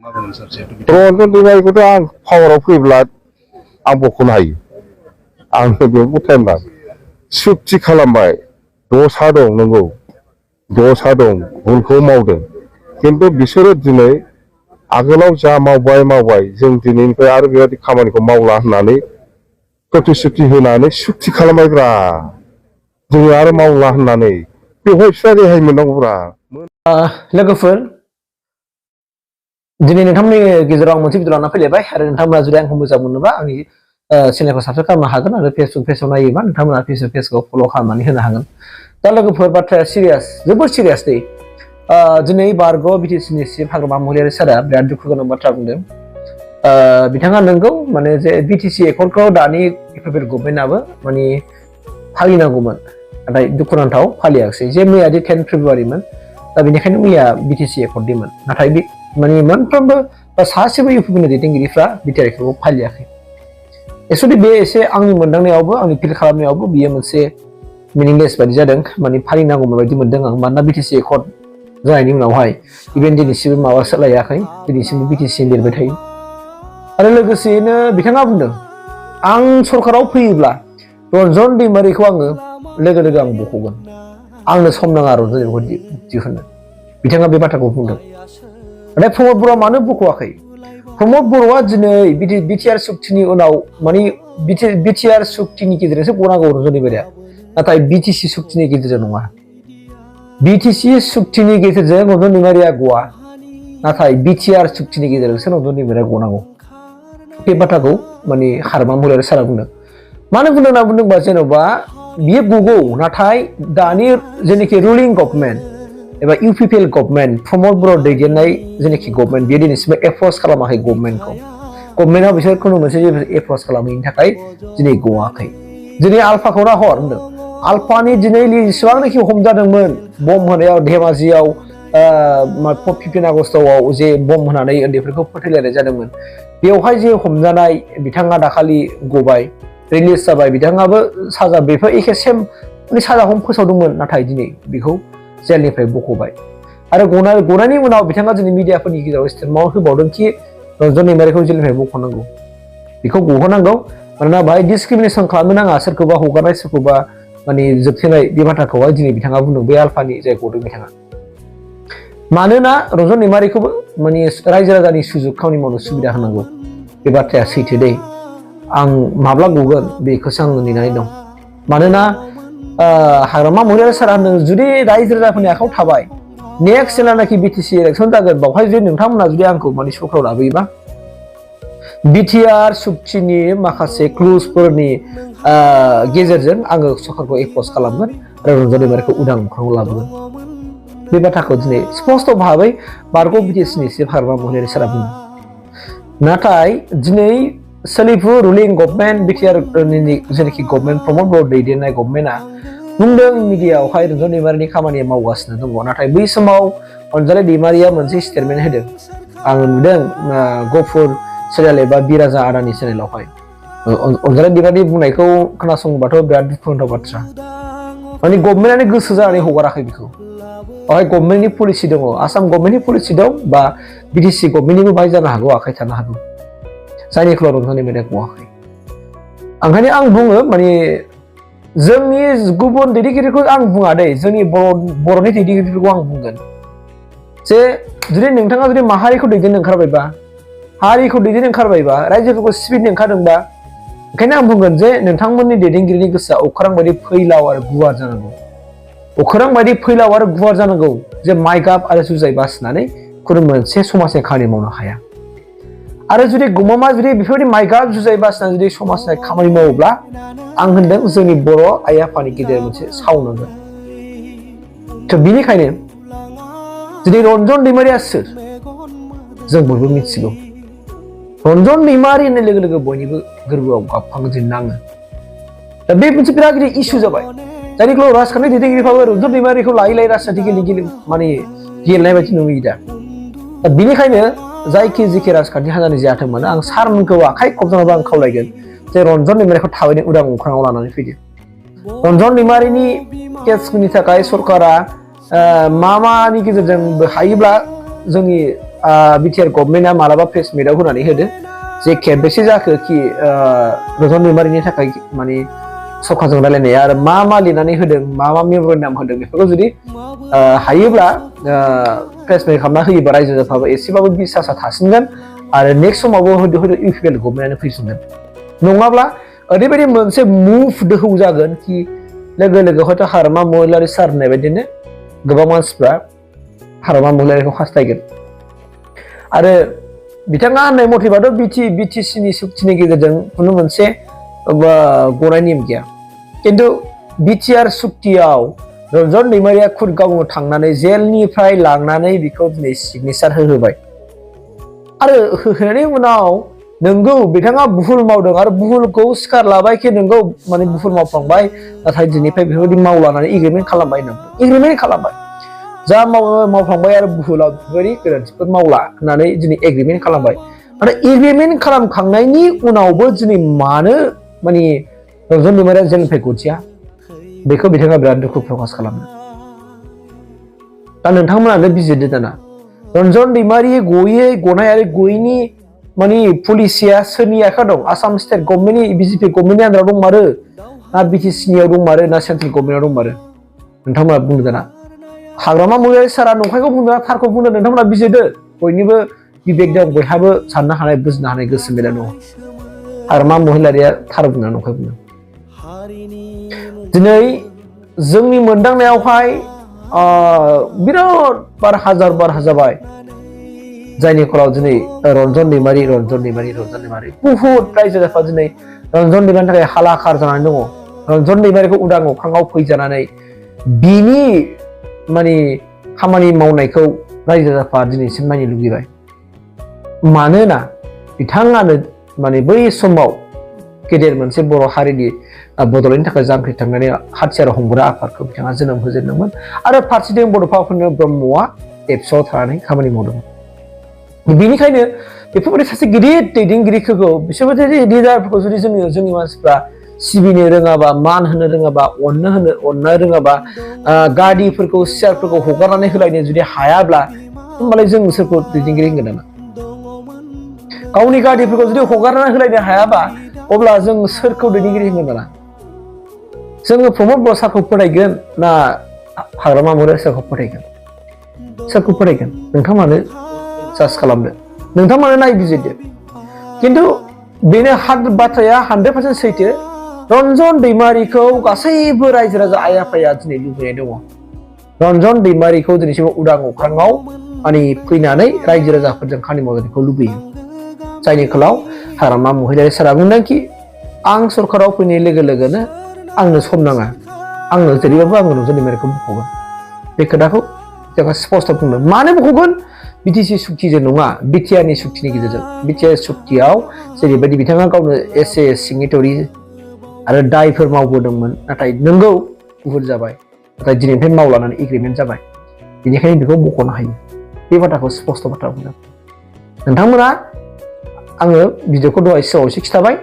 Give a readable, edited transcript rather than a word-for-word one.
रन्जन दैमारिखौथ' आं पावाराव फैब्ला आं बख'नो हायो आंनो बेयाव टाइम नाङा सुक्ति खालामबाय दसा दं नंगौ दसा दं भुलखौ मावदों खिन्थु बिसोरो दिनै आगोलाव जा मावबाय जों दिनैनिफ्राय आरो बेबायदि खामानिखौ मावला होननानै प्रतिश्रुति होनानै सुक्ति खालामबायब्रा जोङो आरो मावला होननानै बेवहाय फिसा रेहाय मोननांगौब्रा लोगोफोर दिनै नोंथांमोननि गेजेराव आं मोनसे भिडिअ लाना फैलायबाय आरो नोंथांमोना जुदि आंखौ मोजां मोनोबा आंनि चेनेलखौ साबस्क्राइब खालामनो हागोन आरो फेसबुक पेजाव नायोबा नोंथांमोना फेसबुक पेजखौ फल' खालामनानै होनो हागोन दा लोगोफोर बाथ्राया सिरियास जोबोद सिरियास दै दिनै बारग' बिटिसिनि चिफ हाग्रामा महिलारि सारा बिराद दुखु गोनां बाथ्रा बुंदों बिथाङा नंगौ माने जे बिटिसि एकर्डखौ दानि फेडारेल गभर्नमेन्टआबो माने फालिनांगौमोन नाथाय दुखुनांथाव फालियाखै जे मैया 10 फेब्रुवारिमोन दा बेनिखायनो मैया बिटिसि एकर्डनिमोन नाथाय माने मोनफ्रोमबो सासेबो इउपिपिनि दैदेनगिरिफ्रा बिटिआर एकर्डखौ फालियाखै एक्चुअलि बे एसे आंनि मोनदांनायावबो आंनि फिल खालामनायावबो बियो मोनसे मिनिंलेस बायदि जादों माने फालिनांगौमोन बायदि मोनदों आं मानोना बिटिसि एकर्ड जानायनि उनावहाय इभेन दिनैसिमबो माबा सोलायाखै दिनैसिमबो बिटिसि लिरबाय थायो आरो लोगोसेयैनो बिथाङा बुंदों आं सरकाराव फैयोब्ला रन्जन दैमारिखौ आङो लोगो लोगो आं बख'गोन आंनो सम नाङा रन्जन दैमारिखौ दिहुननो बिथाङा बे बाथ्राखौ बुंदों नाथाय प्रमद बर'आ मानो बख'वाखै प्रमद बर'आ दिनै बिटिआर सुक्तिनि उनाव माने बिटिआर सुक्तिनि गेजेरजोंसो गनांगौ रन्जन दैमारिया नाथाय बिटिसि सुक्तिनि गेजेरजों नङा बिटिसि सुक्तिनि गेजेरजों रन्जन दैमारिया गवा नाथाय बिटिआर सुक्तिनि गेजेरजोंसो रन्जन दैमारिया गनांगौ बे बाथ्राखौ माने हाग्रामा महिलारि सारा बुंदों मानो बुंदों होनना बुंदोंबा जेन'बा बियो गगौ नाथाय दानि जेनाखि रुलिं गभर्नमेन्ट एबा इउपिपिएल गभर्नमेन्ट प्रमद बर' दैदेननाय जेनाखि गभर्नमेन्ट बियो दिनैसिमबो एप्रच खालामाखै गभर्नमेन्टआ बिसोर खुनु मोनसे एप्रच खालामैनि थाखाय दिनै गवाखै दिनै आल्फाखौ राहर होनदों आल्फानि दिनै जेसेबांनाखि हमजादोंमोन बम होनायाव धेमाजियाव 15 आगस्टआव जे बम होनानै उन्दैफोरखौ फोथैलायनाय जादोंमोन बेवहाय जे हमजानाय बिथाङा दाखालि गबाय रिलिज जाबाय बिथाङाबो साजा बेफोर एखे सेम माने साजाखौ फोसावदोंमोन नाथाय दिनै बेखौ जेलनिफ्राय बख'बाय आरो गनायनि उनाव बिथाङा दिनै मिडियाफोरनि गेजेराव स्टेटमेन्ट होबावदों कि रन्जन दैमारिखौ जेलनिफ्राय बख'नांगौ बेखौ गहोनांगौ मानोना बाहाय डिसक्रिमिनेसन खालामनो नाङा सोरखौबा हगारनाय सोरखौबा माने जोबथेनाय बे बाथ्राखौहाय दिनै बिथाङा बुंदों बे आल्फानि जाय गदों बिथाङा मानोना रन्जन दैमारिखौबो माने रायजो राजानि सुजुग खामानि मावनो सुबिदा होनांगौ बे बाथ्राया सैथो दै आं माब्ला गगोन बेखौसो आं नेनानै दं मानोना हाग्रामा महिलारि सारा होनदों जुदि रायजो राजाफोरनि आखायाव थाबाय नेक्स्ट जेलानाखि बिटिसि इलेक्सन जागोन बावहाय जुदि नोंथांमोना जुदि आंखौ माने सरकाराव लाबोयोबा बिटिआर सुक्तिनि माखासे क्लुजफोरनि गेजेरजों आङो सरकारखौ एप्रच खालामगोन आरो रन्जन दैमारिखौ उदां अख्राङाव लाबोगोन बे बाथ्राखौ दिनै स्पष्ट भाबै बारग' बिटिसिनि चिफ हाग्रामा महिलारि सारा बुंदों नाथाय दिनै सोलिफु रुलिं गभर्नमेन्ट बिटिआरनि जेनाखि गभर्नमेन्ट प्रमद बर' दैदेननाय गभर्नमेन्टआ बुंदों मिडियाआवहाय रन्जन दैमारिनि खामानिया मावगासिनो दङ नाथाय बै समाव अनजालि दैमारिया मोनसे स्टेटमेन्ट होदों आङो नुदों गफुर चेनेल एबा बिराजा आदानि चेनेलावहाय अनजालि दैमारिनि बुंनायखौ खोनासङोबाथ' बिराद दुखुनांथाव बाथ्रा माने गभर्नमेन्टआनो गोसो जानानै हगाराखै बेखौ बावहाय गभर्नमेन्टनि पलिसि दङ आसाम गभर्नमेन्टनि पलिसि दं बा बिटिसि गभर्नमेन्टनिबो बाहाय जानो हागौ आखाइ थानो हागौ जायनि खुलाव रन्जन दैमारिया गवाखै ओंखायनो आं बुङो माने जोंनि गुबुन दैदेनगिरिखौ आं बुङा दै जोंनि बर'नि दैदेनगिरिफोरखौ आं बुंगोन जे जुदि नोंथाङा जुदि माहारिखौ दैदेननो ओंखारबायबा हारिखौ दैदेननो ओंखारबायबा रायजोफोरखौ सिबिनो ओंखारदोंबा ओंखायनो आं बुंगोन जे नोंथांमोननि दैदेनगिरिनि गोसोआ अख्रां बायदि फैलाव आरो गुवार जानांगौ अख्रां बायदि फैलाव आरो गुवार जानांगौ जे माइ गाब आरो जुजाइ बासिनानै खुनु मोनसे समाजनि खामानि मावनो हाया आरो जुदि गमामा जुदि बेफोरबायदि माइ गाब जुजाइ बासिनानै जुदि समाजनि खामानि मावोब्ला आं होनदों जोंनि बर' आइ आफानि गेजेराव मोनसे सावनांगोन थ' बिनिखायनो दिनै रन्जन दैमारिया सोर जों बयबो मिथिगौ रन्जन दैमारि होननाय लोगो लोगो बयनिबो गोरबोआव गाबखांजों नाङो दा बे मोनसे बिराद गिदिर इस्यु जाबाय जायनि गेजेराव राजखान्थि दैदेनगिरिफ्राबो रन्जन दैमारिखौ लायै राजखान्थि माने गेलेनाय बायदि नुयो दा बिनिखायनो जायखि जेखि राजखान्थि हान्जानि जायाथों मानो आं सारमोनखौ आखाइ खबजानोबो आं खावलायगोन जे रन्जन दैमारिखौ थाबैनो उदां अख्राङाव लानानै फैदो रन्जन दैमारिनि केसनि थाखाय सरकारा मानि गेजेरजों हायोब्ला जोंनि बिटिआर गभर्नमेन्टआ मालाबा प्रेस मिटआव होनानै होदो जे खेबबेसे जाखो कि रन्जन दैमारिनि थाखाय माने सरकारजों रायलायनाया आरो मा लिरनानै होदों मा मेम'रेन्डाम होदों बेफोरखौ जुदि हायोब्ला प्रेस मिट खालामना होयोबा रायजो राजाफ्राबो एसेबाबो बिसासा थासिनगोन आरो नेक्स्ट समावबो हयथ' इउपिपिएल गभर्नमेन्टआनो फैफिनगोन नङाब्ला ओरैबायदि मोनसे मुभ दोहौ जागोन कि लोगो लोगो हयथ' हाग्रामा महिलारि सार होननाय बायदिनो गोबां मानसिफ्रा हाग्रामा महिलारिखौ हास्थायगोन आरो बिथाङा होननाय मथेबाथ' बिटिसिनि सुक्तिनि गेजेरजों खुनु मोनसे गनाय नेम गैया खिन्थु बिटिआर सुक्तियाव रन्जन दैमारिया खुद गावनो थांनानै जेलनिफ्राय लांनानै बिखौ दिनै सिगनेचार होहोबाय आरो होनायनि उनाव नोंगौ बिथाङा भुल मावदों आरो भुलखौ सिखार लाबाय कि नोंगौ माने भुल मावफ्लांबाय नाथाय दिनैफ्राय बेफोरबायदि मावलानानै एग्रिमेन्ट खालामबाय एग्रिमेन्ट खालामबाय जा मावफ्लांबाय आरो भुलाव बेफोरबायदि गोरोन्थिफोर मावला होननानै दिनै एग्रिमेन्ट खालामबाय नाथाय एग्रिमेन्ट खालामखांनायनि उनावबो दिनै मानो माने रन्जन दैमारिया जेलनिफ्राय गथिया बेखौ बिथाङा बिराद दुखु प्रकास खालामो दा नोंथांमोनानो बिजिरदो दाना रन्जन दैमारि गनाय आरो गयैनि माने पलिसिया सोरनि आखायाव दं आसाम स्टेट गभर्नमेन्टनि बिजेपि गभर्नमेन्टनि आन्दाराव दंमारो ना बिटिसिनियाव दंमारो ना सेन्ट्रेल गभर्नमेन्टआव दंमारो नोंथांमोना बुंदो दाना हाग्रामा महिलारि सारा नंखायखौ बुंदों ना थारखौ बुंदों नोंथांमोना बिजिरदो बयनिबो बिबेक दं बयहाबो साननो हानाय बुजिनो हानाय गोसो मेलेम दङ हाग्रामा महिलारिया थार बुंना नंखाय बुंदों दिनै जोंनि मोनदांनायावहाय बिराद बार हाजार जाबाय जायनि फलाव दिनै रन्जन दैमारि बुहुत रायजो राजाफ्रा दिनै रन्जन दैमारिनि थाखाय हालाखार जानानै दङ रन्जन दैमारिखौ उदां अख्राङाव फैजानानै बिनि माने खामानि मावनायखौ रायजो राजाफ्रा दिनैसिम नायनो लुगैबाय मानोना बिथाङानो माने बै समाव गेदेर मोनसे बर' हारिनि बड'लेण्डनि थाखाय जांख्रिखांनानै हाथियार हमग्रा आफादखौ बिथाङा जोनोम होजेनदोंमोन आरो फारसेथिं बड'फा उपेन्द्र ब्रह्मआ एबसुआव थानानै खामानि मावदोंमोन बेनिखायनो बेफोरबायदि सासे गिदिर दैदेनगिरिखौ बिसोरबायदि लिडारफोरखौ जुदि जोंनि मानसिफ्रा सिबिनो रोङाबा मान होनो रोङाबा अननो रोङाबा गादिफोरखौ सियारफोरखौ हगारनानै होलायनो जुदि हायाब्ला होमबालाय जों सोरखौ दैदेनगिरि होनगोन दाना गावनि गादिफोरखौ जुदि हगारनानै होलायनो हायाबा अब्ला जों सोरखौ दैदेनगिरि होनगोन दाना जोङो प्रमद बर' सारखौ फोथायगोन ना हाग्रामा महिलारि सारखौ फोथायगोन सोरखौ फोथायगोन नोंथांमोनानो जाज खालामदो नोंथांमोना नायबिजिरदो खिन्थु बेनो बाथ्राया 100% सैथो रन्जन दैमारिखौ गासैबो रायजो राजा आइ आफाया दिनै लुबैनाय दङ रन्जन दैमारिखौ दिनैसिम उदां अख्राङाव माने फैनानै रायजो राजाफोरजों खामानि मावनायखौ लुबैयो जायनि खोलाव हाग्रामा महिलारि सारा बुंदोंखि आं सरकाराव फैनाय लोगो लोगोनो आंनो सम नाङा आंनो जेरैबाबो आङो रन्जन दैमारिखौ बख'गोन बे खोथाखौ जोंहा स्पष्ट बुंदों मानो बख'गोन बिटिसि सुक्तिजों नङा बिटिआरनि सुक्तिनि गेजेरजों बिटिआर सुक्तियाव जेरैबायदि बिथाङा गावनो एसए सिगनेटरि आरो दायफोर मावबोदोंमोन नाथाय नोंगौ भुल जाबाय नाथाय दिनैनिफ्राय मावलानानै एग्रिमेन्ट जाबाय बेनिखायनो बेखौ बख'नो हायो बे बाथ्राखौ स्पष्ट बाथ्रा बुंदों नोंथांमोना आङो भिडिअखौ दहाय सिगाङाव एसे खिथाबाय